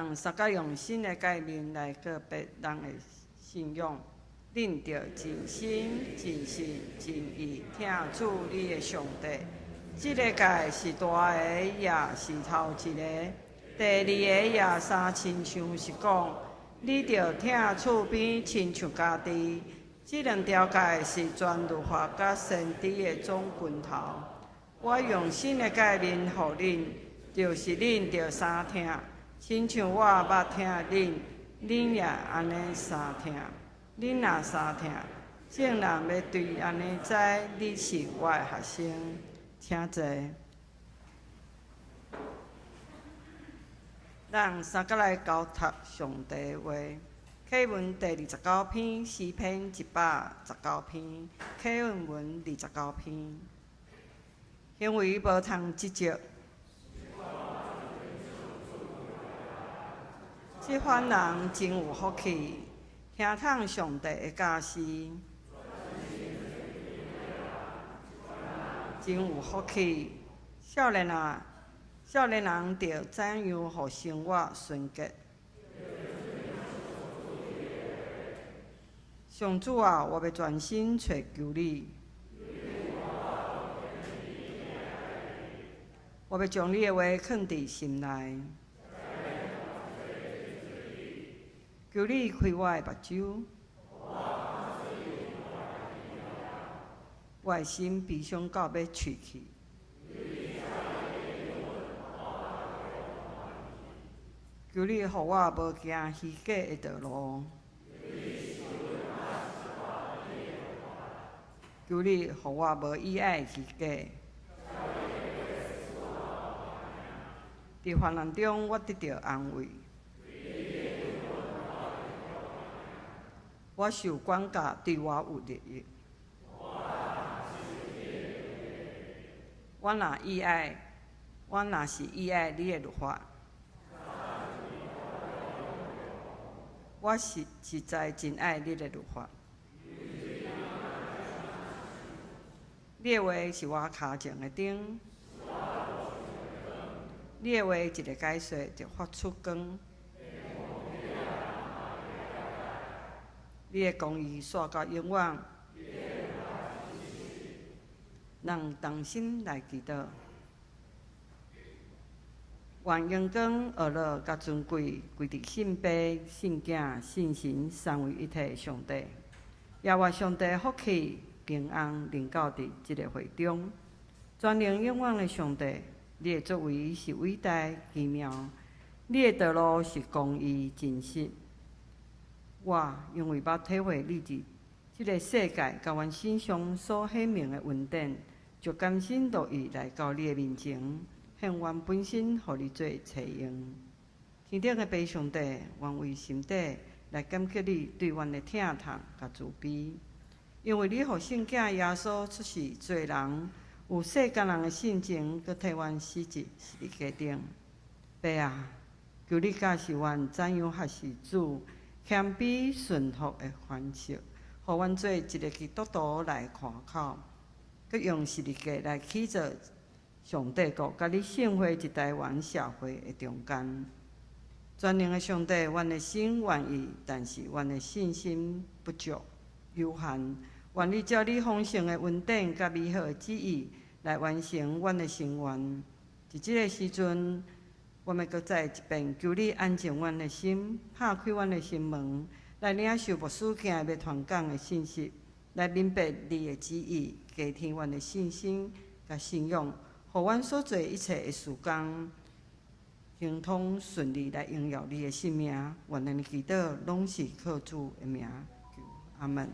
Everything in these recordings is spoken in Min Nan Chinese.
咱相佮用新的誡命來告別人的信仰。恁著盡心、盡性、盡意疼主你的上帝。這個誡是大个，也是頭一個。第二個也相親像是講，你著疼厝邊親像家己。這兩條誡是全律法佮先知的總根頭。我用新的誡命予恁，就是恁著相疼，親像我捌疼恁，恁也按呢相疼。恁若相疼，眾人欲對按呢知你是我的學生。請坐。咱相佮來交託上帝話。啟文第二十九篇，詩篇119篇，啟文二十九篇。行為無通執著。這款人真有福氣，聽從上帝的教示，真有福氣。少年啊，少年人著怎樣予生活純潔？上主啊，我欲專心揣求你，我欲將你的話囥佇心內。求你開我的目睭，我的心悲傷到欲碎去。求你予我無行虛假的道路。求你予我無倚愛虛假。佇患難中，我得著安慰。我受管教，對我有利益。我若倚愛，我若是倚愛你的律法，我是實在真愛你的律法。你的話是我跤前的燈，你的話一个解說就發出光。你的公義紲到永遠。咱同心來祈禱，願榮光、呵咾、佮尊貴歸佇聖父、聖囝、聖神三位一體的上帝。也願上帝福氣平安臨到佇這个會中。全能永遠的上帝，你的作為是偉大奇妙，你的道路是公義真實。我因為捌體會你佇這个世界佮阮身上所顯明的恩典，就甘心樂意來到你的面前，獻阮本身予你做冊用。天頂的父上帝，阮為心底來感激你對阮的疼痛佮慈悲，因為你予聖子耶穌出世做人，有世間人的性情，閣替阮死佇十字架頂。父啊，求你教示阮怎樣學習主謙卑順服的方式，予阮做一个基督徒來看口，閣用十字架來起造上帝國，佮你聖會佇台灣社會的中間。全能的上帝，阮的心願意，但是阮的信心不足有限。願你照你豐盛的恩典佮美好的旨意來完成阮的心願。佇這个時陣，我欲閣再一遍求你安靜阮的心，拍開阮的心門，來領受牧師今日欲傳講的信息，來明白你的旨意，加添阮的信心佮信仰，予阮所做一切的事工，亨通順利來榮耀你的聖名。願咱的祈禱攏是靠主的名求，阿門。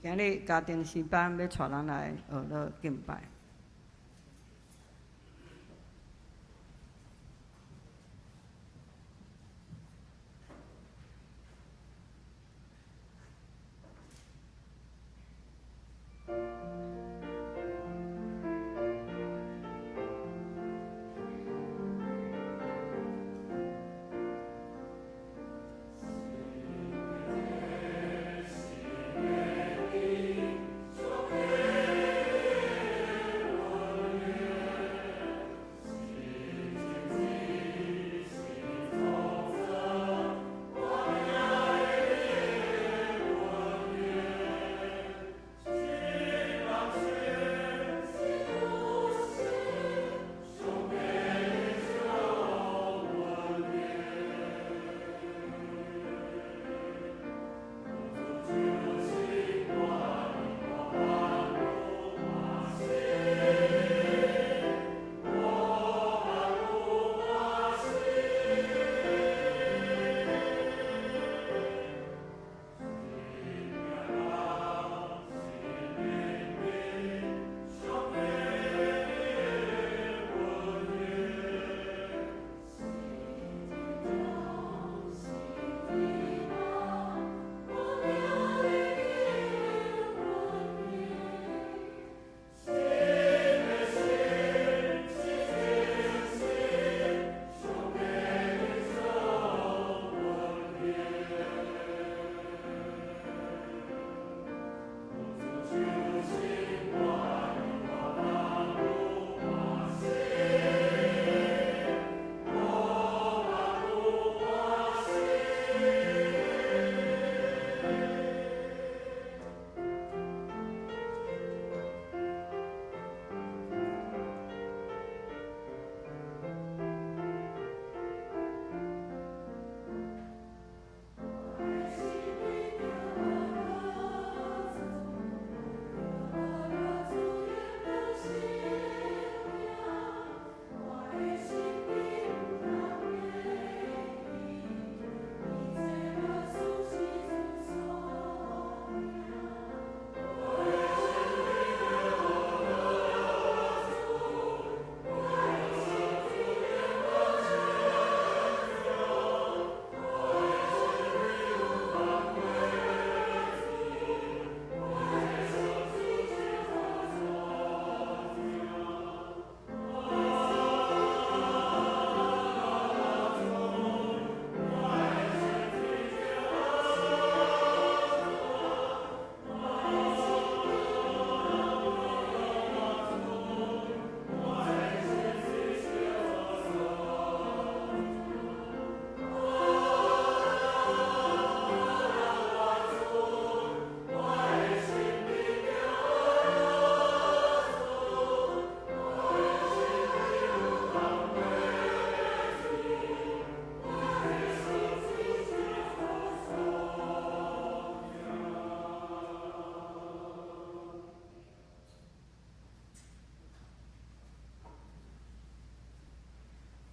今日家庭詩班欲帶咱來學樂敬拜。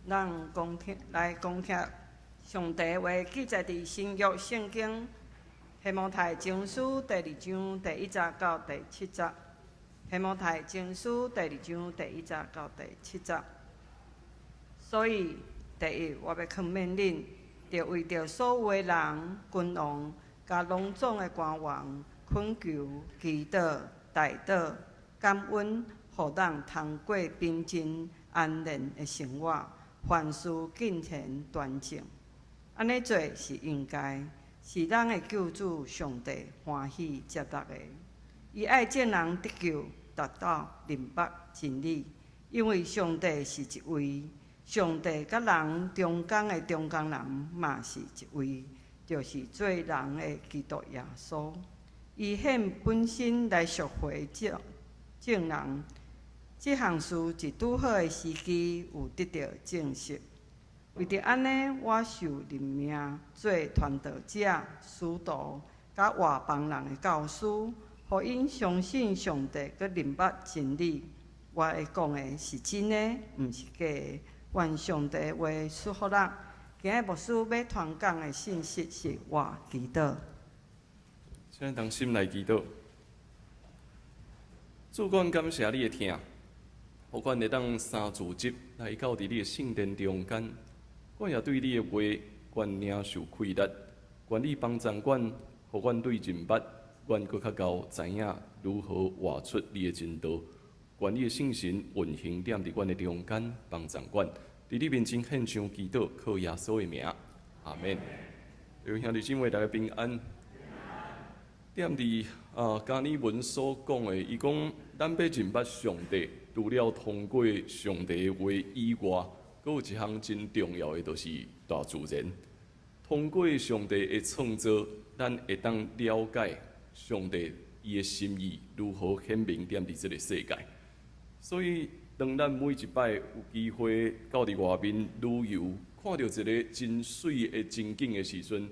咱恭聽來恭聽上帝話，記載佇新約聖經提摩太前書第二章第一節到第七節。提摩太前書第二章第一節到第七節。所以，第一，我欲勸勉恁，著為著所有的人、君王、佮攏總的官員，懇求、祈禱、代禱、感恩，予咱通過平靜安然的生活。凡事敬虔端正，按呢做是應該，是咱的救主上帝歡喜接納的。伊愛眾人得救，達到認捌真理。因為上帝是一位，上帝佮人中間的中間人嘛是一位，就是做人的基督耶穌。伊獻本身來贖回眾眾人。這項事佇拄好的時機有得著證實。為著按呢，我受任命做傳道者、使徒，佮外邦人的教師，予𪜶相信上帝，閣認捌真理。我會講的是真的，毋是假的。願上帝的話賜福咱。今日牧師欲傳講的信息是活祈禱。請咱同心來祈禱。主，阮感謝你的疼，予阮會當三主日來到佇你的聖殿中間。阮也對你的話，阮領受氣力，願你幫助阮，予阮對認捌，阮閣較𠢕知影如何活出你的真道。願你的聖神運行踮佇阮的中間，幫助阮。佇你面前獻上祈禱，靠耶穌的名，阿們。弟兄兄弟姊妹，大家平安。踮佇啊，加爾文所講的，伊講咱欲認捌上帝，除了通過上帝的話以外，閣有一項真重要的，就是大自然。通過上帝的創造，咱會當了解上帝伊的心意如何顯明踮佇這个世界。所以，當咱每一擺有機會到佇外面旅遊，看著一个真媠的情景的時陣，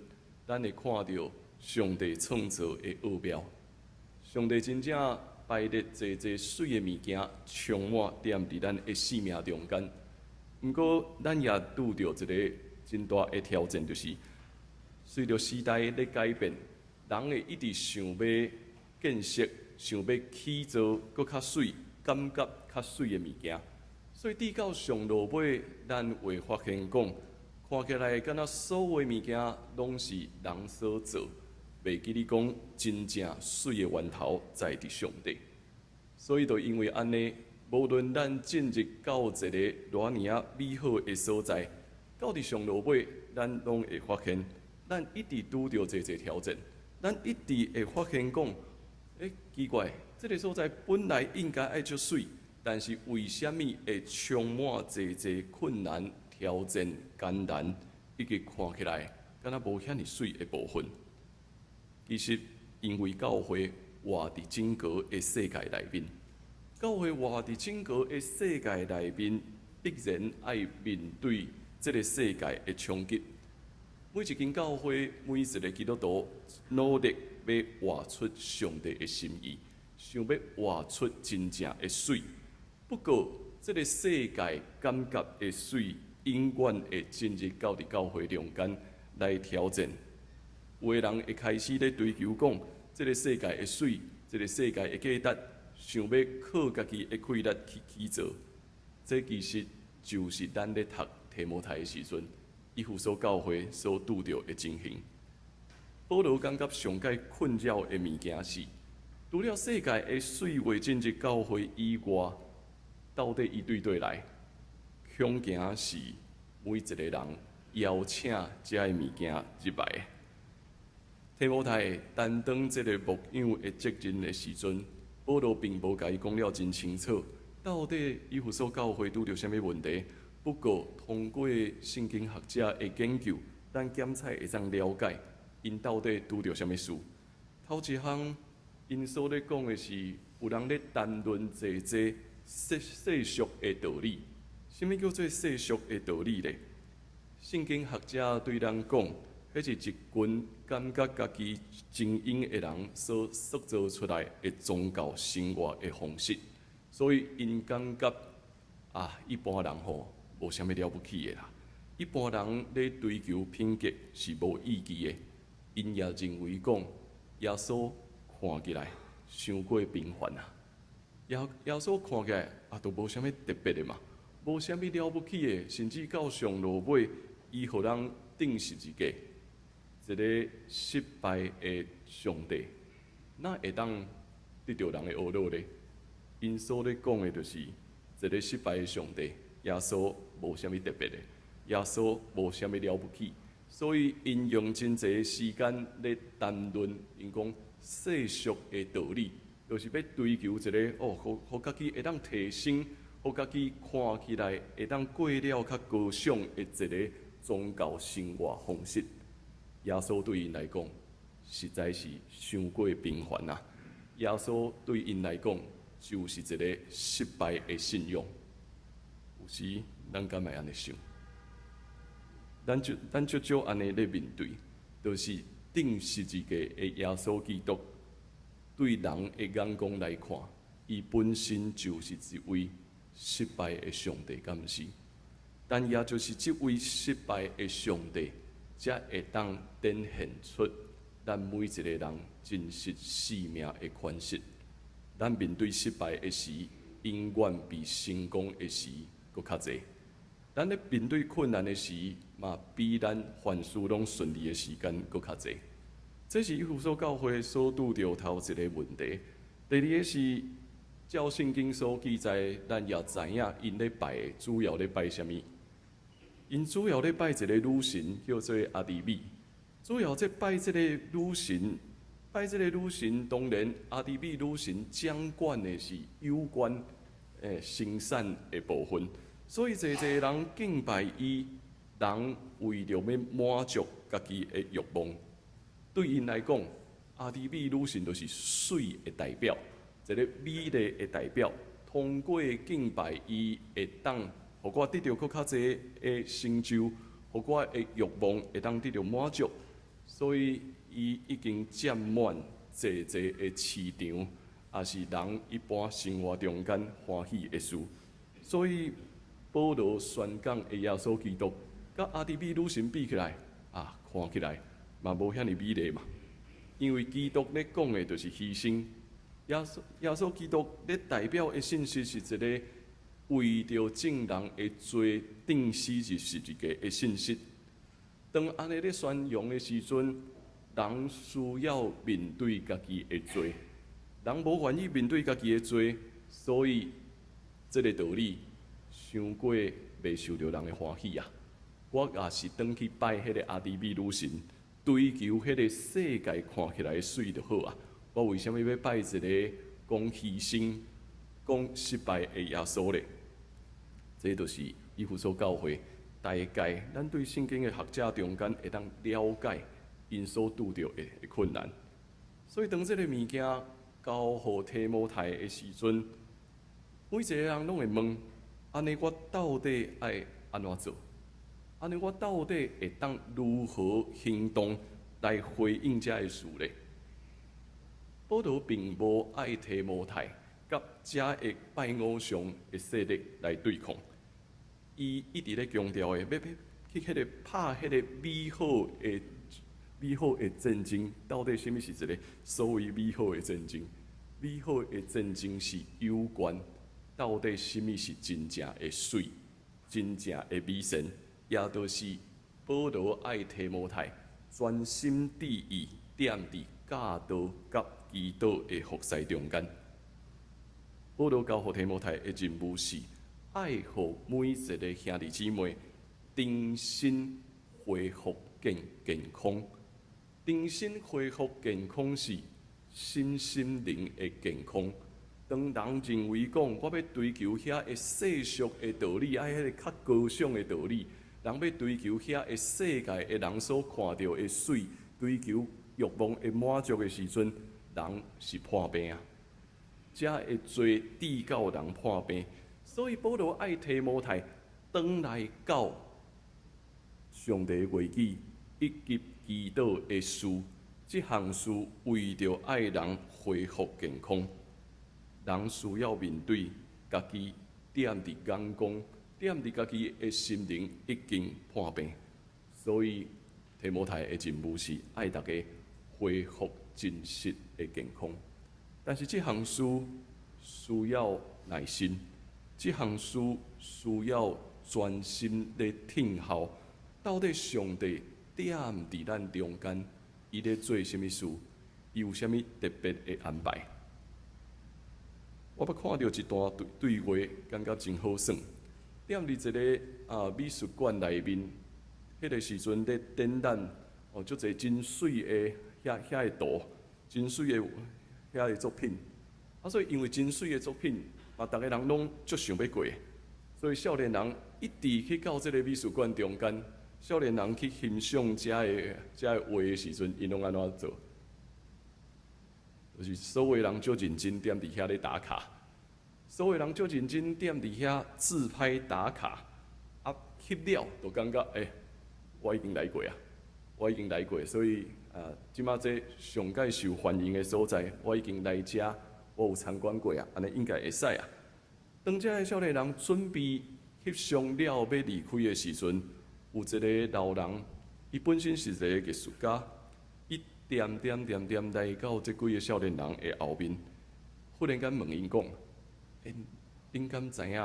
咱會看著上帝創造的奧妙。上帝真正排列濟濟媠的物件，充滿踮佇咱的生命中間。毋過，咱也拄著一个真大的挑戰，就是隨著時代咧改變，人會一直想欲建設，想欲起造閣較媠、感覺較媠的物件。所以，直到上落尾，咱會發現講，看起來敢若所有物件攏是人所做，袂記得講真正媠的源頭在佇上帝。所以，就因為按呢，無論咱進入到一个偌爾仔美好的所在，到佇上落尾，咱攏會發現，咱一直拄著濟濟挑戰，咱一直會發現講，欸，奇怪，這个所在本來應該愛足媠，但是為啥物會充滿濟濟困難、挑戰、艱難，以及看起來敢若無遐爾媠的部分？其實，因為教會活佇整個的世界內面，教會活佇整個的世界內面，必然愛面對這个世界的衝擊。每一間教會，每一个基督徒，努力欲活出上帝的心意，想欲活出真正的媠。不過，這个世界感覺的媠，永遠會進入到佇教會中間來挑戰。有的人會開始咧追求講，這个世界的媠，這个世界的價值，想欲靠家己的氣力去起造。這其實就是咱咧讀提摩太的時陣，以弗所教會所拄著的情形。保羅感覺上蓋困擾的物件是，除了世界的媠未進入教會以外，到底伊對佗來？恐驚是每一个人邀請這个物件入來。提摩太擔當這个牧養的責任的時陣，保羅並無共伊講了真清楚，到底以弗所教會拄著啥物問題。不過，通過聖經學者的研究，咱檢採會當了解，𪜶到底拄著啥物事。頭一項，𪜶所咧講的是，有人咧談論濟濟世俗的道理。啥物叫做世俗的道理咧？聖經學者對咱講，彼是一群感覺家己精英的人所塑造出來的宗教生活的方式，所以𪜶感覺啊，一般人吼無啥物了不起的啦。一般人咧追求品格是無意義的。𪜶也認為講，耶穌看起來傷過平凡啊。耶穌看起來啊，都無啥物特別的嘛，無啥物了不起的，甚至到上落尾，伊予人釘十字架，一个失敗的上帝，哪會當得著人的呵咾咧？𪜶所咧講的就是一个失敗的上帝，耶穌無啥物特別的，耶穌無啥物了不起，所以𪜶用真濟時間咧談論，𪜶講世俗的道理，就是欲追求一个哦，予家己會當提升，予家己看起來會當過了較高尚的一个宗教生活方式。耶穌對𪜶來講，實在是傷過平凡啊！耶穌對𪜶來講，就是一个失敗的信仰。有時咱敢會按呢想？咱足少按呢咧面對，就是釘十字架的耶穌基督，對人的眼光來看，伊本身就是一位失敗的上帝，敢毋是？但也就是這位失敗的上帝，才會當展現出咱每一个人真實生命的款式。咱面對失敗的時，永遠比成功的時閣較濟。咱咧面對困難的時，嘛比咱凡事攏順利的時間閣較濟。這是以弗所教會所拄著頭一个問題。第二个是，照聖經所記載，咱也知影𪜶咧拜的主要咧拜啥物。𪜶主要咧拜一个女神，叫做阿提米。主要這拜這个女神，拜這个女神，當然阿提米女神掌管的是有關生產的部分，所以濟濟人敬拜伊，人為著欲滿足家己的慾望，對𪜶來講，阿提米女神就是媠的代表，一个美麗的代表。通過敬拜伊，會當予我得著閣較濟的成就，予我的慾望會當得著滿足，所以伊已經佔滿濟濟的市場，也是人一般生活中間歡喜的事。所以保羅宣講的耶穌基督，佮阿提米女神比起來，啊，看起來嘛無遐爾美麗嘛。因為基督咧講的就是犧牲，耶穌基督咧代表的信息是一个為著眾人的罪釘死佇十字架的信息。當按呢咧宣揚的時陣，人需要面對家己的罪，人無願意面對家己的罪，所以這个道理傷過袂受著人的歡喜啊！我也是轉去拜彼个阿提米女神，追求彼个世界看起來的媠就好啊！我為啥物欲拜一个講犧牲、講失敗的耶穌咧？這就是以弗所教會大概咱對聖經的學者中間會當了解𪜶所拄著的困難。所以當這个物件交予提摩太的時陣，每一個人攏會問：按呢我到底愛按怎做？按呢我到底會當如何行動來回應這个事咧？保羅並無愛提摩太佮遮个拜偶像的勢力來對抗，伊一直咧強調的，欲去彼个拍彼个美好的戰爭，到底啥物是一个所謂美好的戰爭？美好的戰爭是有關到底啥物是真正的媠，真正的美善，也就是保羅愛提摩太專心致意踮佇教導佮祈禱的服侍中間。保羅交予提摩太的任務是愛予每一个兄弟姊妹重新恢復健康。重新恢復健康是身心靈的健康。當人認為講我欲追求遐个世俗的道理，愛彼个較高尚的道理，人欲追求遐个世界的人所看著的媠，追求欲望的滿足的時陣，人是破病啊！遮的罪致到人破病，所以保羅愛提摩太轉來到上帝話語以及祈禱的事，這項事為著愛人恢復健康，人需要面對家己踮佇眼光，踮佇家己的心靈已經破病，所以提摩太的任務是愛大家恢復真實的健康。但是這項事需要耐心，這項事需要專心咧聽候。到底上帝踮佇咱中間，伊咧做啥物事？伊有啥物特別的安排？我捌看著一段對話，感覺真好耍。踮佇一个美術館內面，彼个時陣咧展覽哦，足濟真媠的遐個圖，真媠的遐个作品。啊，所以因為真媠的作品，嘛，逐个人攏足想欲過。所以少年人一直去到這个美術館中間，少年人去欣賞遮个畫的時陣，𪜶攏按怎做？就是所有人足認真踮佇遐咧打卡，所有人足認真踮佇遐自拍打卡，啊，翕了就感覺欸，我已經來過啊，我已經來過，所以啊，這馬這上蓋受歡迎的所在，我已經來遮，我有參觀過啊，按呢應該會使啊。當這个少年人準備翕相了欲離開的時陣，有一个老人，伊本身是一个藝術家，伊恬恬恬恬來到這幾个少年人的後面，忽然間問𪜶講：欸，恁敢知影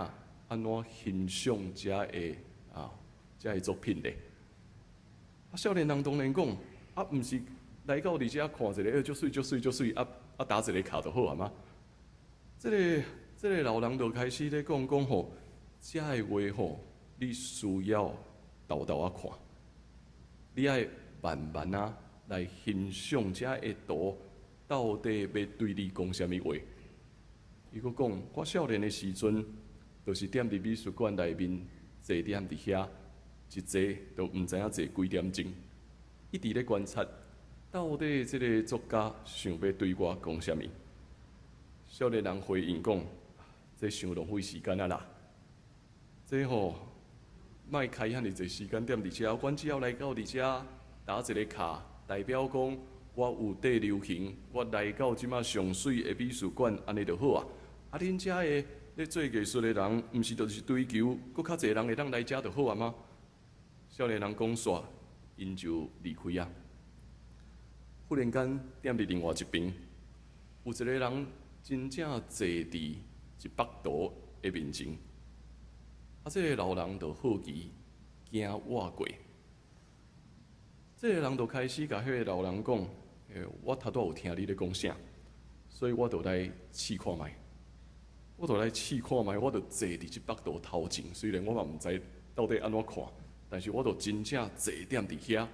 按怎欣賞這个作品咧？啊，少年人當然講：啊，毋是來到佇遮看一个，欸，足媠足媠足媠，啊啊打一个卡就好啊嗎？這个老人就開始咧講講吼，這个畫吼，你需要沓沓仔看，你愛慢慢仔來欣賞這个圖，到底欲對你講啥物話？伊閣講，我少年的時陣，就是踮佇美術館內面坐踮佇遐，一坐就毋知影坐幾點鐘，一直咧觀察，到底這个作家想欲對我講啥物？少年人回應講：這傷浪費時間啊啦！這吼，莫開遐爾濟時間踮佇遮，阮只要來到佇遮打一个卡，代表講我有綴流行，我來到這馬上媠的美術館，按呢就好啊。啊，恁遮的咧做藝術的人，毋是就是追求閣較濟人會當來遮就好啊嗎？少年人講煞，𪜶就離開啊。忽然間，踮佇另外一邊，有一个人真正坐佇一幅圖的面前。啊，這个老人就好奇，行倚過。這个人就開始共彼个老人講：欸，我頭拄有聽你咧講啥，所以我就來試看覓。我就來試看覓，我就坐佇這幅圖頭前。雖然我嘛毋知到底按怎看，但是我就真正坐踮佇遐。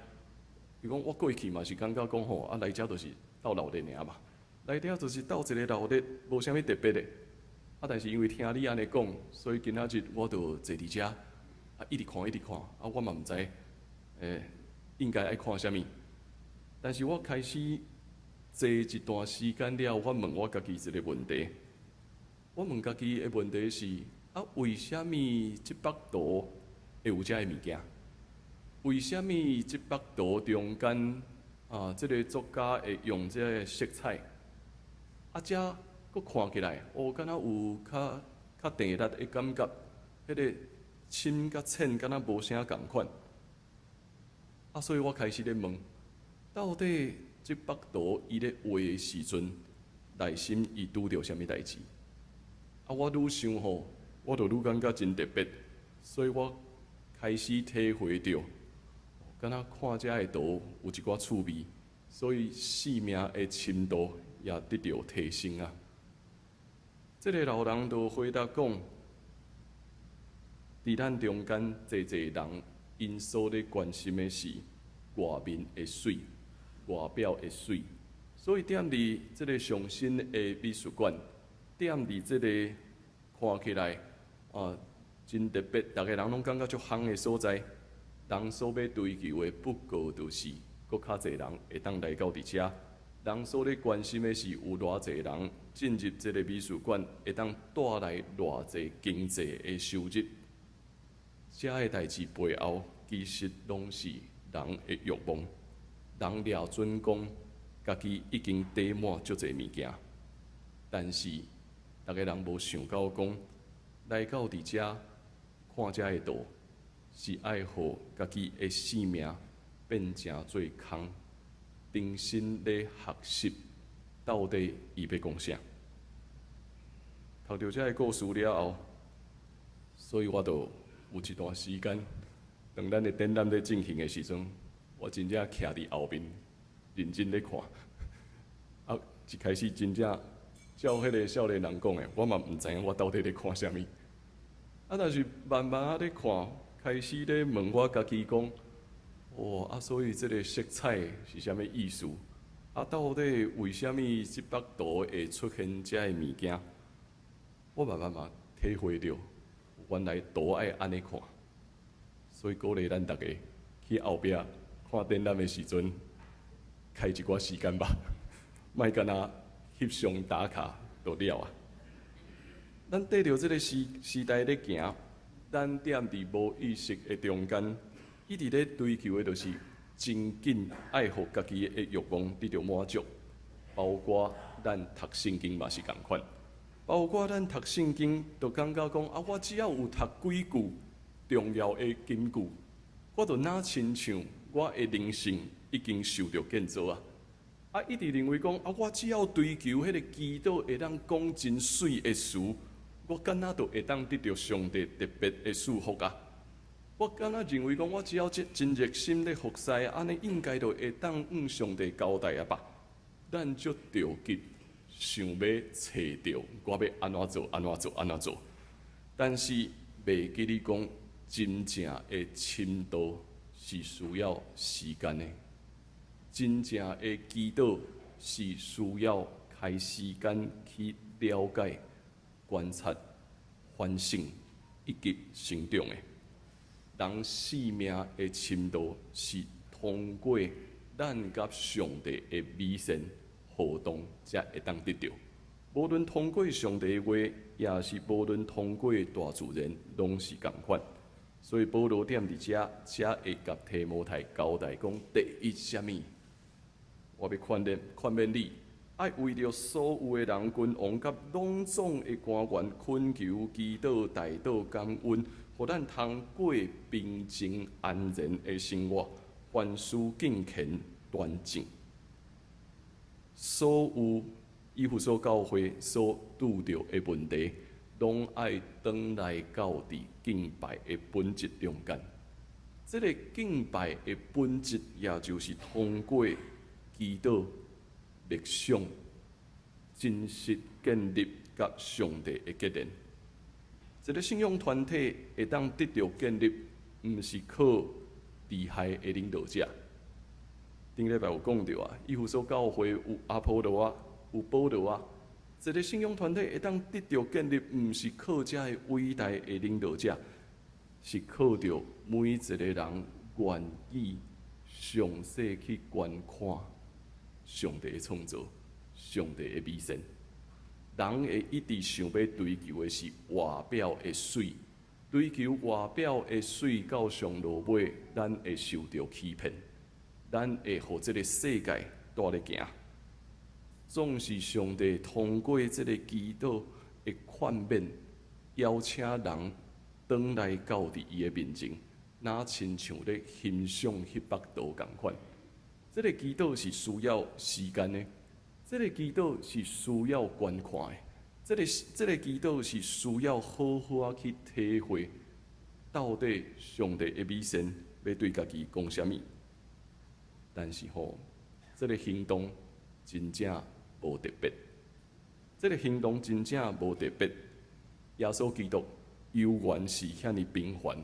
伊講我過去嘛是感覺講吼，啊來遮就是鬥鬧熱爾嘛，來遮就是鬥一个鬧熱，無啥物特別的。啊，但是因為聽你按呢講，所以今仔日我就坐佇遮，啊一直看一直看，啊我嘛毋知，應該愛看啥物。但是我開始坐一段時間了，我問我家己一个問題。我問家己的問題是：啊，為啥物這幅圖會有這个物件？為啥物這幅圖中間啊，這个作家會用這个色彩？啊，這閣看起來，哦，敢若有較較甜蜜的感覺，彼个深佮淺敢若無啥仝款。啊，所以我開始咧問，到底這幅圖伊咧畫的時陣，內心伊拄著啥物代誌？啊，我愈想吼，我就愈感覺真特別，所以我開始體會著，敢若看這个圖有一寡趣味，所以生命的深度也得著提升啊。這个老人就回答講，佇咱中間濟濟人，𪜶所咧關心的是外面的媠，外表的媠，所以踮佇這个上新的美術館，踮佇這个看起來啊真特別，逐个人攏感覺足夯的所在，人所欲追求的不過就是閣較濟人會當來到佇遮。人所咧關心的是有偌濟人進入這个美術館，會當帶來偌濟經濟的收入。這个代誌背後，其實攏是人的慾望。人掠準講，家己已經貯滿足濟物件，但是逐个人無想到講，來到佇遮看這个圖，是愛予家己的生命變成做空，重新咧學習，到底伊欲講啥？讀著這个故事了後，所以我就有一段時間，當咱的展覽咧進行的時陣，我真正徛佇後面，認真咧看。啊，一開始真正照彼个少年人講的，我嘛毋知影我到底咧看啥物。啊，但是慢慢仔咧看，開始咧問我家己講：哦，啊，所以這个色彩是啥物意思？啊，到底為啥物這幅圖會出現這个物件？我慢慢嘛體會著，原來圖愛按呢看。所以鼓勵咱逐家去後壁看展覽的時陣，開一寡時間吧，莫干焦翕相打卡就了啊。咱綴著這个時時代咧行，咱踮佇無意識的中間，一直咧追求的，就是真緊愛予家己的慾望得著滿足，包括咱讀聖經嘛是仝款，包括咱讀聖經，就感覺講啊，我只要有讀幾句重要的金句，我就若親像我的靈性已經受著建造啊。啊，一直認為講啊，我只要追求彼个祈禱會當講真媠的詞，我敢若就會當得著上帝特別的祝福啊！我敢若認為講，我只要真真熱心咧服侍，按呢應該就會當向上帝交代啊吧？咱足著急，想欲揣著，我欲按怎做，按怎做，按怎做。但是袂記得講，真正的深度是需要時間的，真正的祈禱是需要開時間去了解、觀察、反省以及成長的。人生命的深度是通過咱佮上帝的美善互動，才會當得著。無論通過上帝的話，抑是無論通過大自然，攏是仝款。所以保羅踮佇遮，才會共提摩太交代講：第一，啥物？我欲勸勉勸勉你，愛為著所有的人、君王佮攏總的官員，懇求、祈禱、代禱、感恩，予咱通過平靜安然的生活，凡事敬虔端正。所有以弗所教會所拄著的問題，攏愛轉來到佇敬拜的本質中間。這个敬拜的本質，也就是通過祈禱、默想、真實建立佮上帝的結連。一个信仰團體會當得著建立，毋是靠厲害的領導者。頂禮拜有講著啊，以弗所教會有阿波羅啊，有保羅啊。一个信仰團體會當得著建立，毋是靠遮个偉大的領導者，是靠著每一个人願意詳細去觀看上帝的創造、上帝的美善。人會一直想欲追求的是外表的媠，追求外表的媠到上落尾，咱會受著欺騙，咱會予這个世界帶咧行。總是上帝通過這个祈禱的勸勉，邀請人轉來到佇伊的面前，若親像咧欣賞彼幅圖仝款。這个祈禱是需要時間的，這个祈禱是需要觀看的，這个祈禱是需要好好仔去體會，到底上帝的美善欲對家己講啥物。但是吼，這个行動真正無特別，這个行動真正無特別。耶穌基督猶原是遐爾平凡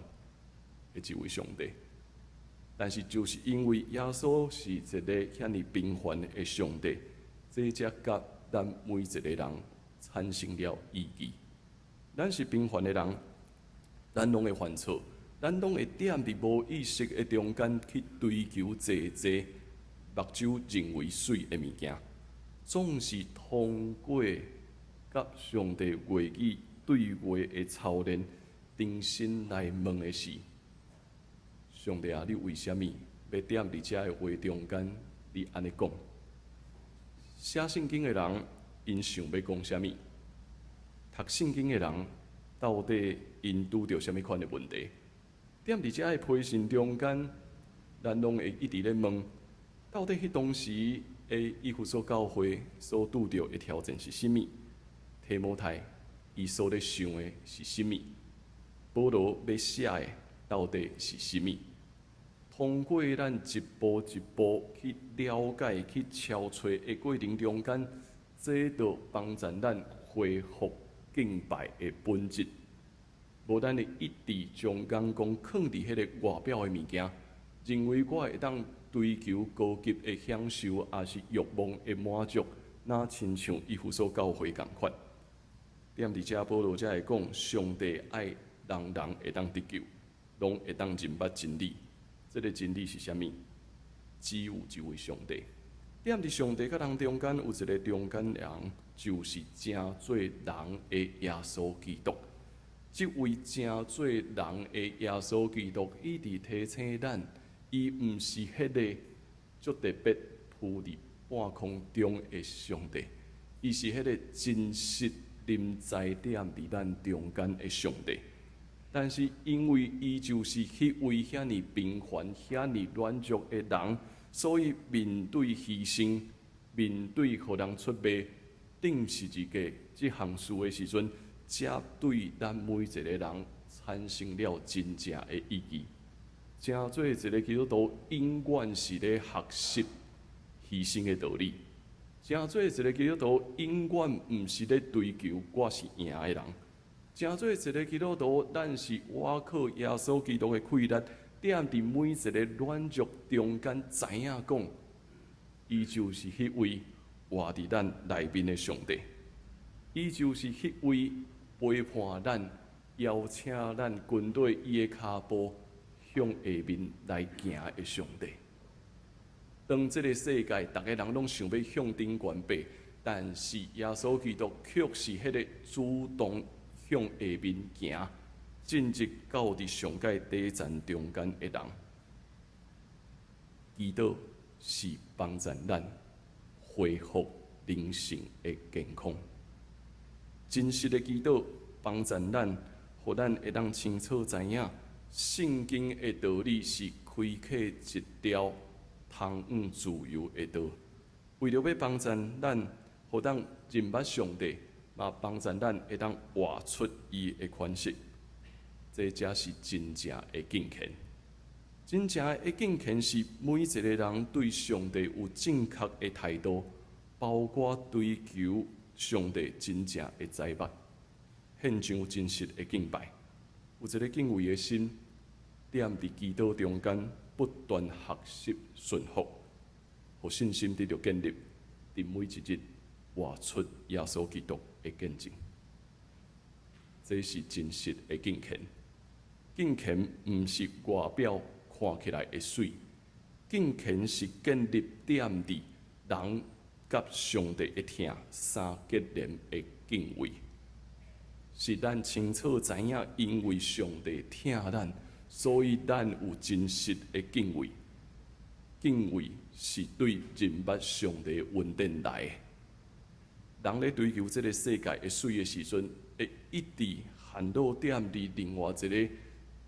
的一位上帝，但是就是因為耶穌是一个遐爾平凡的上帝，這才佮咱每一个人產生了意義。咱是平凡的人，咱攏會犯錯，咱攏會踮佇無意識的中間去追求濟濟目睭認為媠的物件，總是通過佮上帝話語對話的操練，重新來問的是：上帝啊，你為啥物欲踮佇遮的話中間，你按呢講？寫聖經的人，𪜶想欲講啥物？讀聖經的人，到底𪜶拄著啥物款的問題？踮佇遮的批信中間，咱攏會一直咧問：到底彼當時的以弗所教會所拄著的挑戰是啥物？提摩太伊所咧想的是啥物？保羅欲寫的到底是啥物？通過咱一步一步去了解、去敲揣的過程中間，這就幫助咱恢復敬拜的本質。無咱會一直將眼光囥佇彼个外表的物件，認為我會當追求高級的享受，抑是欲望的滿足，若親像以弗所教會仝款。踮佇遮保羅才會講，上帝愛人人會當得救，攏會當認捌真理。這个真理是啥物？只有一位上帝。踮佇上帝佮人中間有一个中間人，就是成做人的耶穌基督。這位成做人的耶穌基督，伊佇提醒咱，伊毋是彼个足特別浮佇半空中的上帝，伊是彼个真實臨在踮佇咱中間的上帝。但是因為伊就是彼位遐爾平凡、遐爾軟弱的人，所以面對犧牲，面對予人出賣、釘十字架這項事的時陣，才對咱每一個人產生了真正的意義。成做一個基督徒，永遠是咧學習犧牲的道理。成做一個基督徒，永遠毋是咧追求我是贏的人。成做一個基督徒，咱是倚靠耶穌基督的氣力，踮佇每一個軟弱中間，知影講，伊就是彼位活佇咱內面的上帝，伊就是彼位陪伴咱、邀請咱跟綴伊的跤步向下面來行的上帝。當這个世界逐个人攏想欲向頂懸爬，但是耶穌基督卻是彼个主動向下面行，進入到佇上蓋底層中間的人。祈禱是幫助咱恢復靈性的健康。真實的祈禱幫助咱，予咱會當清楚知影，聖經的道理是開啟一條通往自由的道。為著欲幫助咱，予咱認捌上帝，嘛幫助咱會當活出伊的款式，這才是真正的敬虔。真正的敬虔是每一個人對上帝有正確的態度，包括追求上帝真正的知捌，獻上真實的敬拜，有一個敬畏的心，踮佇祈禱中間不斷學習順服，予信心得著建立，佇每一日活出耶穌基督的見證。這是真實的敬虔。敬虔毋是外表看起來的媠，敬虔是建立踮佇人佮上帝的疼相結連的敬畏，是咱清楚知影，因為上帝疼咱，所以咱有真實的敬畏。敬畏是對認捌上帝的恩典來的。人咧追求這个世界的媠的時陣，會一直陷落踮佇另外一个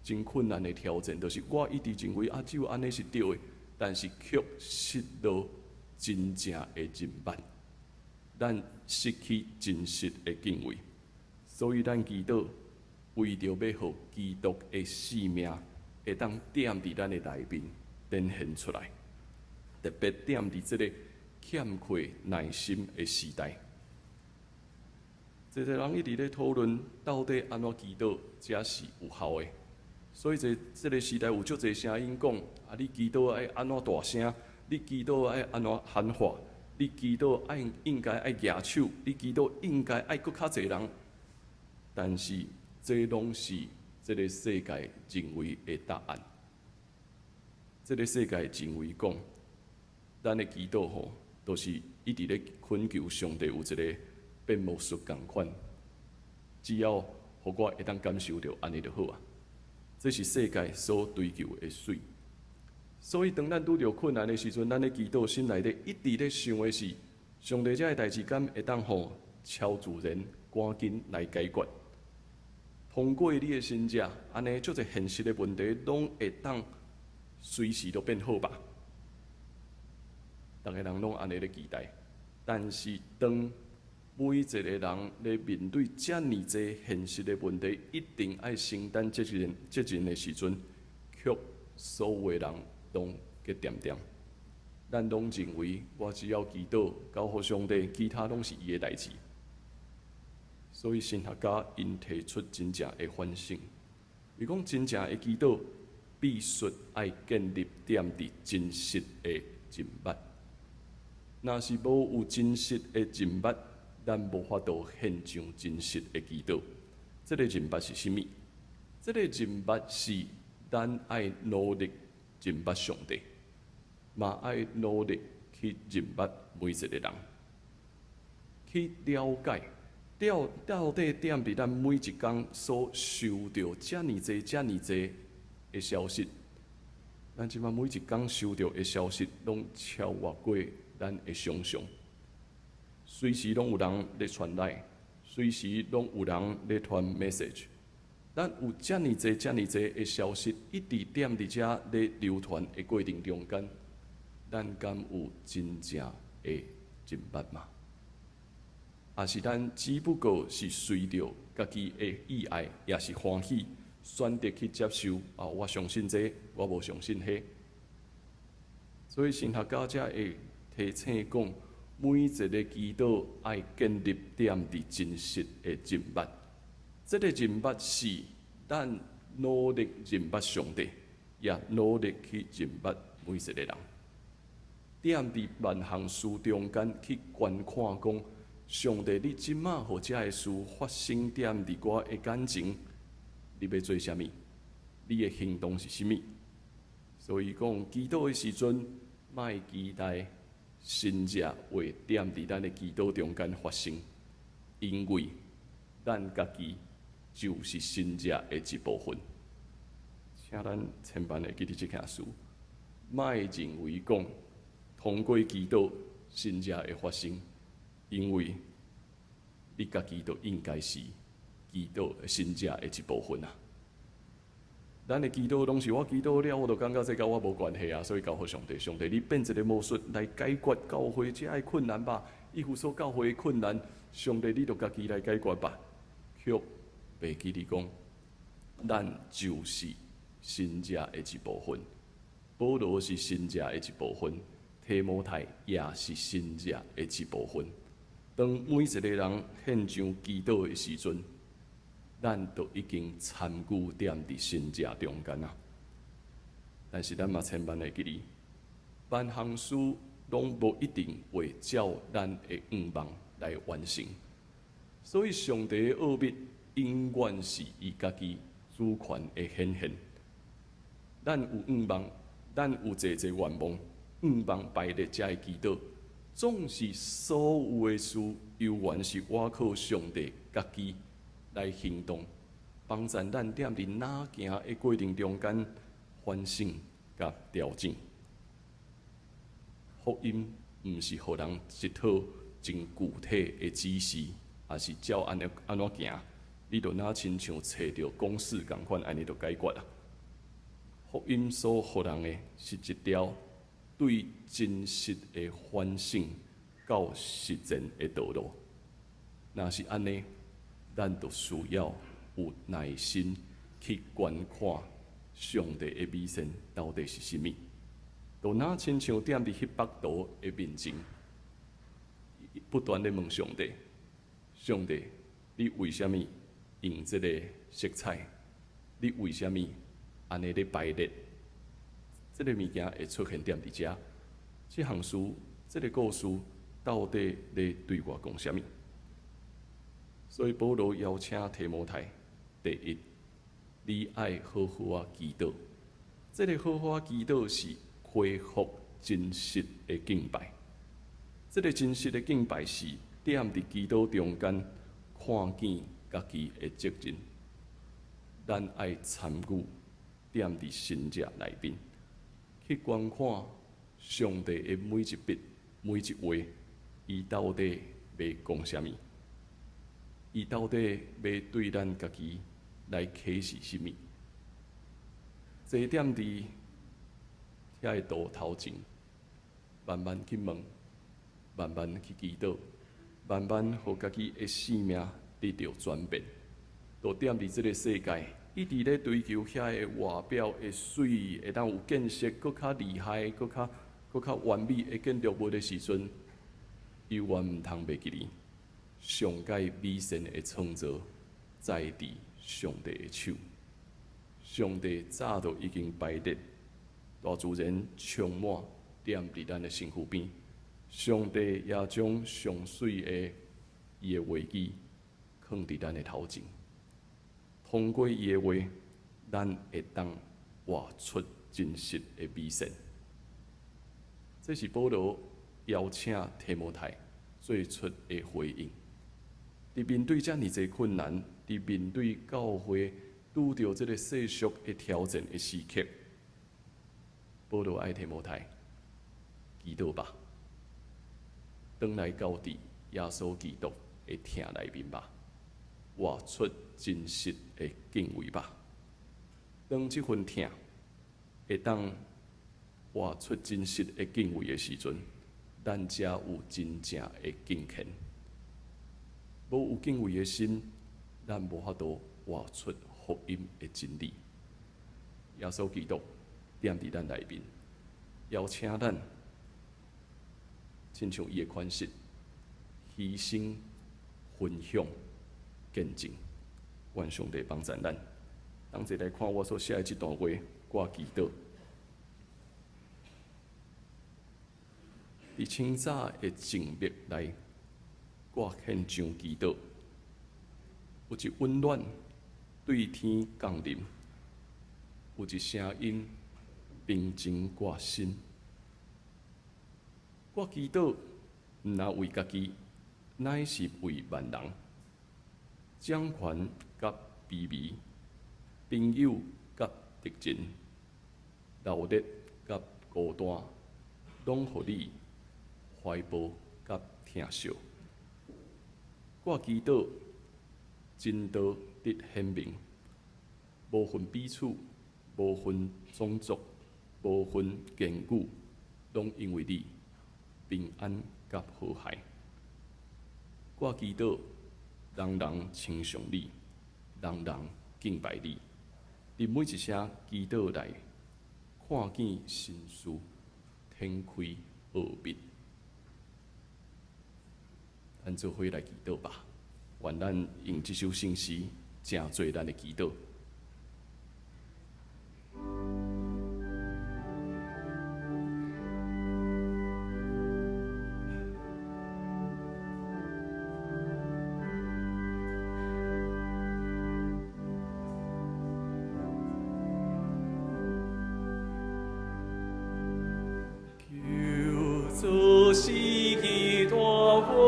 真困難的挑戰，就是我一直認為啊，只有按呢是對的，但是卻失落真正的認捌，咱失去真實的敬畏。所以咱祈禱，為著欲予基督的生命會當踮佇咱的內面展現出來，特別踮佇這个欠缺耐心的時代。濟濟人一直咧討論，到底按怎祈禱才是有效的。所以這這个時代有足濟聲音講，啊，你祈禱愛按怎大聲？你祈禱愛按怎喊話？你祈禱愛應該愛舉手？你祈禱應該愛閣較濟人？但是這攏是這个世界認為的答案。這个世界認為講，咱的祈禱吼，都是一直咧懇求上帝有一个變魔術仝款，只要予我會當感受著，按呢就好啊。這是世界所追求的媠。所以當咱拄著困難的時陣，咱咧祈禱心內底一直咧想的是，上帝這个代誌敢會當予超自然趕緊來解決。通過你的神跡，按呢足濟現實的問題，攏會當隨時都變好吧？逐个人攏按呢咧期待，但是當每一個人咧面對遮爾濟現實的問題，一定愛承擔責任責任的時陣，卻所有的人攏結恬恬。咱攏認為，我只要祈禱交予上帝，其他攏是伊的代誌。所以神學家𪜶提出真正的反省，伊講真正的祈禱必須愛建立踮佇真實的認捌。若是無有真實的認捌，咱無法度獻上真實的祈禱。這个認捌是啥物？這个認捌是咱愛努力認捌上帝，嘛愛努力去認捌每一個人，去了解到到底踮佇咱每一工所收著遮爾濟、遮爾濟的消息，咱這擺每一工收著的消息，攏超越過咱的想象。隨時攏有人咧傳來，隨時攏有人咧傳 message。咱有遮爾濟、遮爾濟的消息，一直踮佇遮咧流傳的過程中間，咱敢有真正的認捌嗎？抑是咱只不過是隨著家己的意愛，抑是歡喜，選擇去接受啊？我相信這個，我無相信彼。所以神學家才會提醒講，每一个祈禱愛建立踮佇真實的認捌。這个認捌是咱努力認捌上帝，也努力去認捌每一个人。踮佇萬項事中間去觀看講，上帝，你這馬予遮个事發生踮佇我的眼前，你欲做啥物？你的行動是啥物？所以講，祈禱的時陣，莫期待神蹟會踮佇咱的祈禱中間發生，因為咱家己就是神蹟的一部分。請咱千萬會記得這件事，莫認為講通過祈禱神蹟會發生，因為你家己就應該是祈禱神蹟的一部分啊！咱的祈禱攏是我祈禱了，我就感覺這佮我無關係啊，所以交予上帝。上帝，你變一个魔術來解決教會遮个困難吧。以弗所教會的困難，上帝你就家己來解決吧。卻袂記得講，咱就是神蹟的一部分。保羅是神蹟的一部分，提摩太也是神蹟的一部分。當每一个人獻上祈禱的時陣，咱都已經參與踮佇神蹟中間啊！但是咱嘛千萬會記得，萬項事攏無一定會照咱的願望來完成。所以上帝的奧秘永遠是伊家己主權的顯現。咱有願望，咱有濟濟願望，願望排列才會祈禱，總是所有的事，猶原是倚靠上帝家己來行動，幫助咱踮佇哪行的過程中間反省佮調整。福音毋是予人一套真具體的指示，抑是照按呢按怎行，你就若親像揣著公式仝款，按呢就解決啊。福音所予人的是一條對真實的反省到實踐的道路。若是按呢，咱就需要有耐心去觀看上帝的美善到底是啥物。就若親像踮佇彼幅圖的面前，不斷咧問上帝：上帝，你為啥物用這个色彩？你為啥物按呢咧排列？這个物件會出現踮佇遮？這項事，這个故事到底咧對我講啥物？所以保羅邀請提摩太，第一，你愛好好仔祈禱。這个好好仔祈禱是恢復真實的敬拜。這个真實的敬拜是踮佇祈禱中間看見家己的責任。咱愛參與踮佇神蹟內面，去觀看上帝的每一筆、每一畫，伊到底欲講啥物？伊到底欲對咱家己來啟示啥物？坐踮佇遐个圖頭前，慢慢去問，慢慢去祈禱，慢慢予家己的生命得著轉變。就踮佇這个世界，一直咧追求遐个外表的媠，會當有建設，閣較厲害，閣較完美的建築物的時陣，猶原毋通袂記得，上蓋美善的創造，在佇上帝的手。上帝早就已經排列，大自然充滿踮佇咱的身軀邊。上帝也將上媠的伊的話語囥佇咱的頭前。通過伊的話，咱會當活出真實的美善。這是保羅邀請提摩太做出的回應。佇面對遮爾濟困難，佇面對教會拄著這个世俗的挑戰的時刻，保羅愛提摩太祈禱吧，轉來到佇耶穌基督的疼內面吧，活出真實的敬畏吧。當這份疼會當活出真實的敬畏的時陣，咱才有真正的敬虔。無有敬畏的心，咱無法度活出福音的真理。耶穌基督踮佇咱內面，邀請咱，親像伊的款式，犧牲、分享、見證。願上帝幫贊咱。同齊來看我所寫的這段話，我祈禱。佇清早的靜謐內，我獻上祈禱，有一溫暖對天降臨，有一聲音平靜我心。我祈禱，毋但為家己，乃是為萬人。掌權佮卑微，朋友佮敵人，鬧熱佮孤單，攏予你懷抱佮疼惜。我祈禱真道得顯明，無分彼此，無分種族，無分言語，攏因為你平安佮和諧。我祈禱人人親像你，人人敬拜你。佇每一聲祈禱內，看見神事，展開奧秘。咱做伙來祈禱吧。願咱用這首聖詩，成做咱的祈禱。求主施大恩，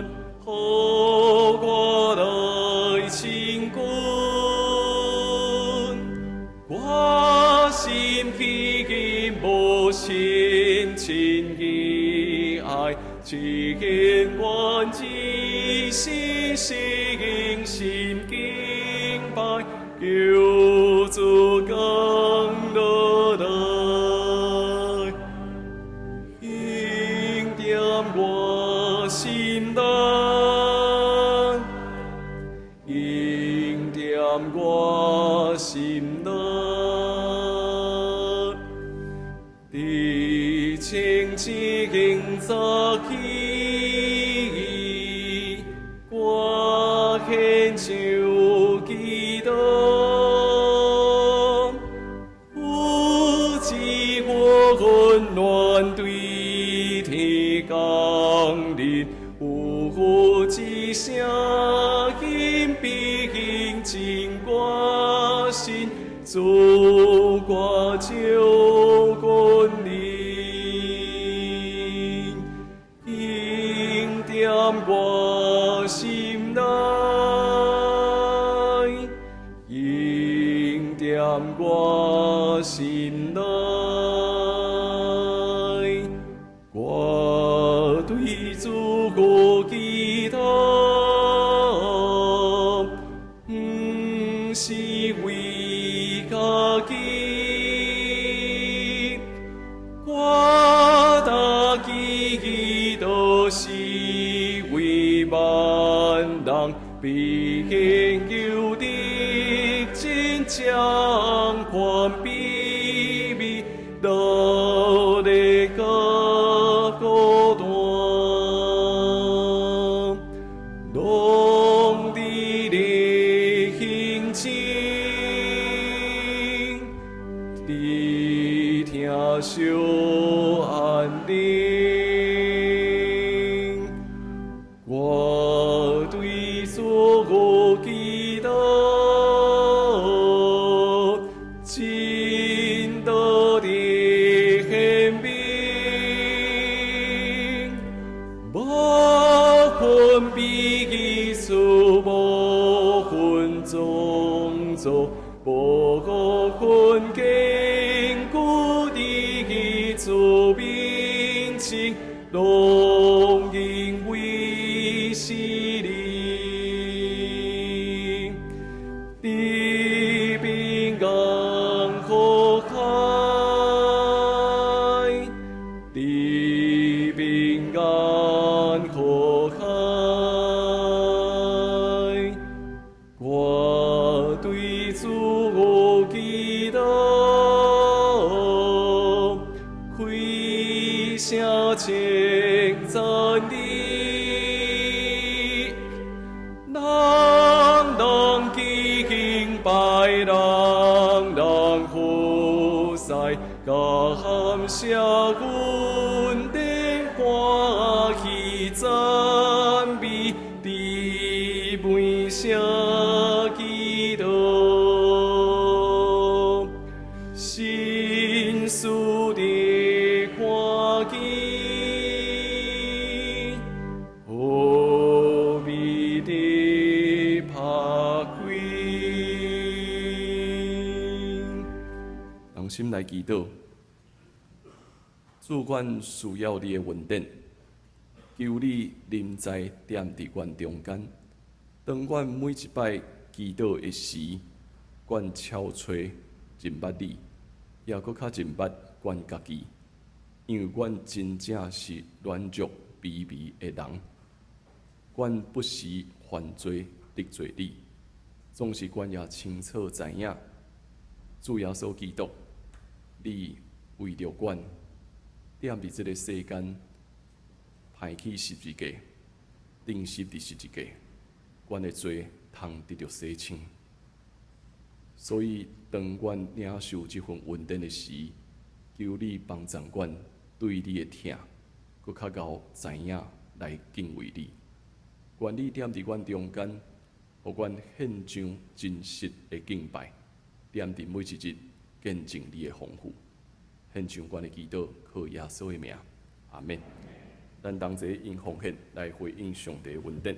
予我來親近。我心彼無深深的愛，只願一生誠心敬拜，求主降落來，恩典我心內，恩典我心內，佇清晨早起，我獻上祈禱，有一個溫暖對天降臨，有一聲音平靜我心，主我就君臨，恩典我心內，恩典我心內，我對主祈禱，毋是為家己，我大祈禱是為萬人，朋友敵人掌權卑微，鬧熱佮孤單，攏佇你胸前，佇疼惜安寧。我對主祈禱，真道得顯明，無分彼此，無分種族，無分堅固佇主面前，攏因為是你，佇平安和諧，稱讚你，人人敬拜，人人服侍，感謝恩典，歡喜讚美，甜美聲基督，心事的看見，奧秘的拍開。同心來祈禱，主，阮需要你的恩典，求你臨在踮佇阮中間。當阮每一擺祈禱的時，阮超揣認捌你，也閣較認捌阮家己，因為阮真正是軟弱卑微的人，阮不時犯罪得罪你，總是阮也清楚知影，主耶穌基督，你為著阮踮佇這个世間，歹去十字架，釘死佇十字架，阮的罪通得著洗清。所以，當阮領受這份恩典的時，求你幫助阮對你的疼，閣較𠢕知影來敬畏你。願你踮佇阮中間，予阮獻上真實的敬拜，踮佇每一日見證你的豐富。獻上阮的祈禱，靠耶穌的名，阿們。咱同齊用奉獻來回應上帝的恩典。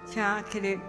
請起立。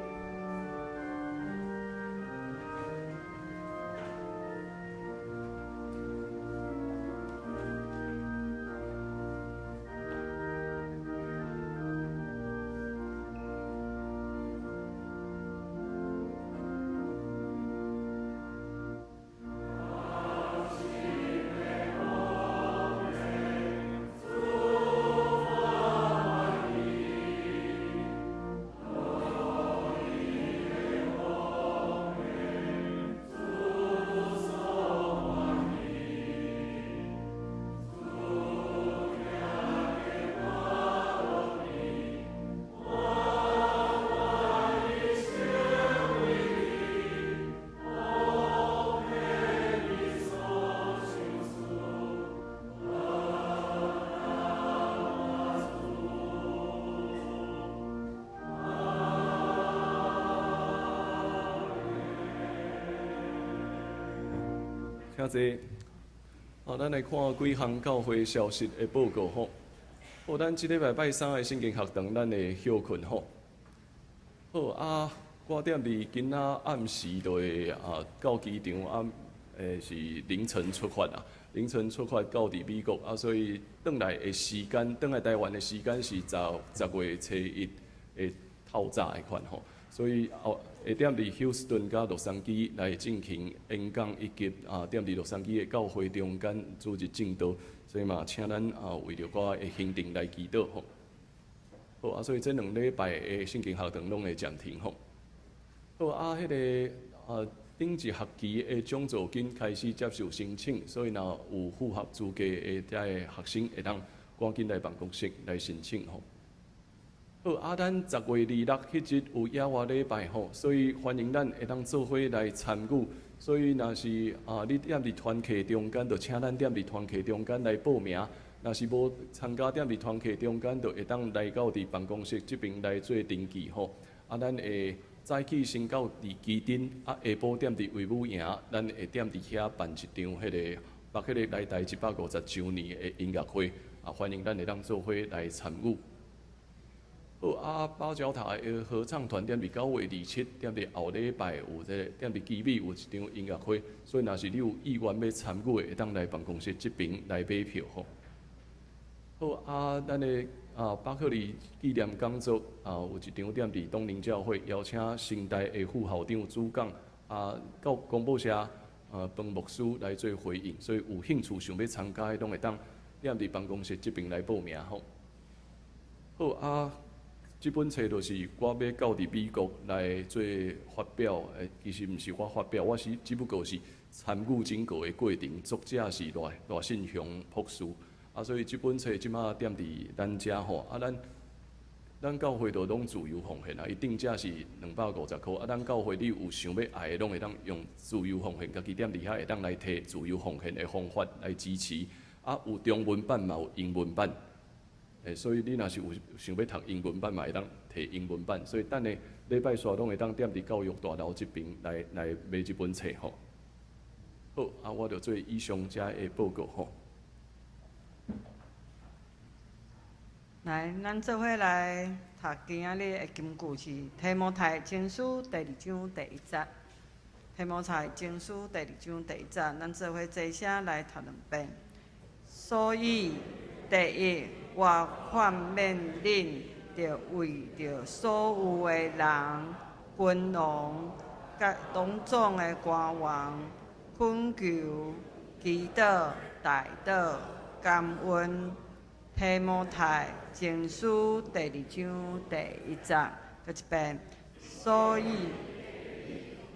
請坐。好，咱來看幾項教會消息的報告吼。好，咱這禮拜拜三的聖經學堂，咱會歇睏吼。好啊，我踮伫今仔暗時就會到機場啊，是凌晨出發啊，凌晨出發到佇美國啊，所以轉來的時間，轉來台灣的時間是10月初1的透早的款吼，所以後會踮佇休斯頓佮洛杉磯來進行演講，以及踮佇洛杉磯的教會中間主日證道，所以嘛，請咱為著我的行程來祈禱吼。好啊，所以這2禮拜的聖經學堂攏會暫停吼。好啊，彼個頂一學期的獎助金開始接受申請，所以若有符合資格的遮个學生，會當趕緊來辦公室來申請吼。好啊，咱10月26彼日有野外禮拜吼，所以歡迎咱會當做伙來參與。所以若是你踮佇團契中間，就請咱踮佇團契中間來報名；若是無參加踮佇團契中間，就會當來到佇辦公室這邊來做登記吼。啊，咱會早起先到佇旗津，啊，下晡踮佇衛武營，咱會踮佇遐辦一場彼个巴彼个來台150週年的音樂會，啊，歡迎咱會當做伙來參與。好啊，八角塔的合唱團踮佇9月27，踮佇後禮拜有這個踮佇基美有一場音樂會，所以若是你有意願欲參與的，會當來辦公室這邊來買票吼。好啊，咱的巴克利紀念講座有一場踮佇東寧教會，邀請成大的副校長主講，到公報社彭牧師來做回應，所以有興趣想欲參加的，攏會當踮佇辦公室這邊來報名吼。好啊，這本冊就是我欲到佇美國來做發表，其實毋是我發表，我是只不過是參與整個的過程，作者是賴信雄博士。啊，所以這本冊這馬踮佇咱遮吼，啊，咱教會都攏自由奉獻啊，伊定價是250箍，啊，咱教會你有想欲愛的，攏會當用自由奉獻，家己踮佇遐會當來提自由奉獻的方法來支持。啊，有中文版嘛有英文版，所以你若是有想欲讀英文版嘛，會當提英文版。所以等下禮拜四攏會當踮佇教育大樓這邊來買這本冊吼。好，啊，我就做以上遮的報告吼。來，咱做伙來讀今仔日的金句是《提摩太前書》第二章第一節。提摩太前書第二章第一節，咱做伙齊聲來讀兩遍。所以，第一，我勸勉恁，著為著所有的人、君王、佮攏總的官員，懇求、祈禱、代禱、感恩。提摩太前書第二章第一節，閣一遍。所以，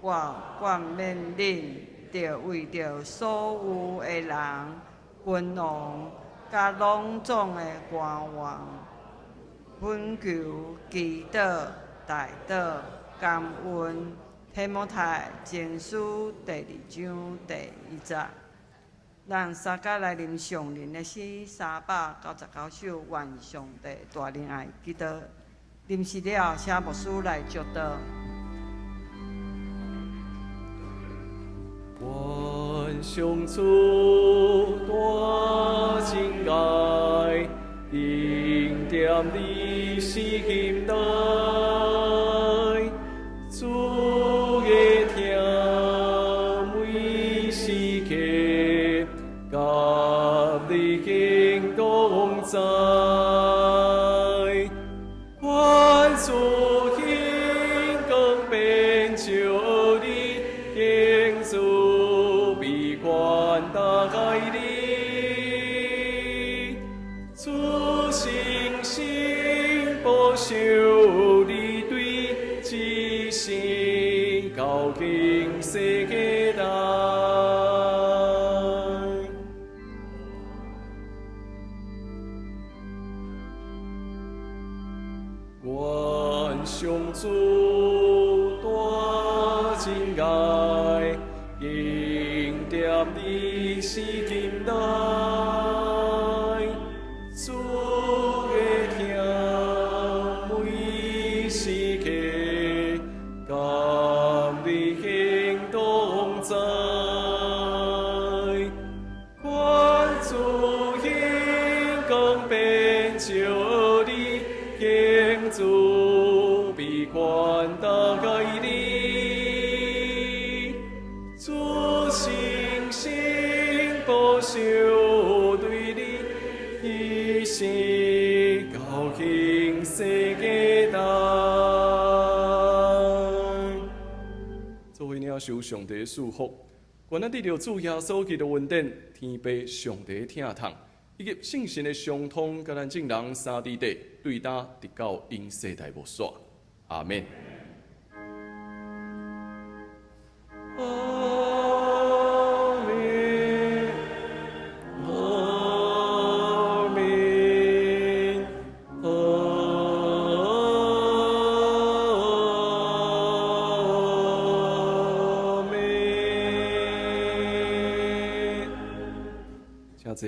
我勸勉恁，著為著所有的人、君王、佮攏總的官員，懇求、祈禱、代禱、感恩。提摩太前書第二章第一節。咱三甲來啉上靈的詩399首，願上帝大仁愛祈禱。啉詩了，請牧師來祝禱。願上主大慈愛，定點你心內，主的疼每時刻，佮你行同在，願主顯光遍照你，敬慈悲款待你，主誠實保守你，對一生到今世代。願上主大慈愛，定點你心內，主的疼每時刻，佮你行同在，願主顯光遍照你，敬慈悲款傳達給你，主聖神保守對你，一生到永世嘅代。做伙領受上帝賜福，願咱得著主耶穌基督恩典，天父上帝疼痛，以及聖神的相通，佮咱眾人三佇地，對今直到永世代無煞。阿們。阿們，阿們，阿們。請坐。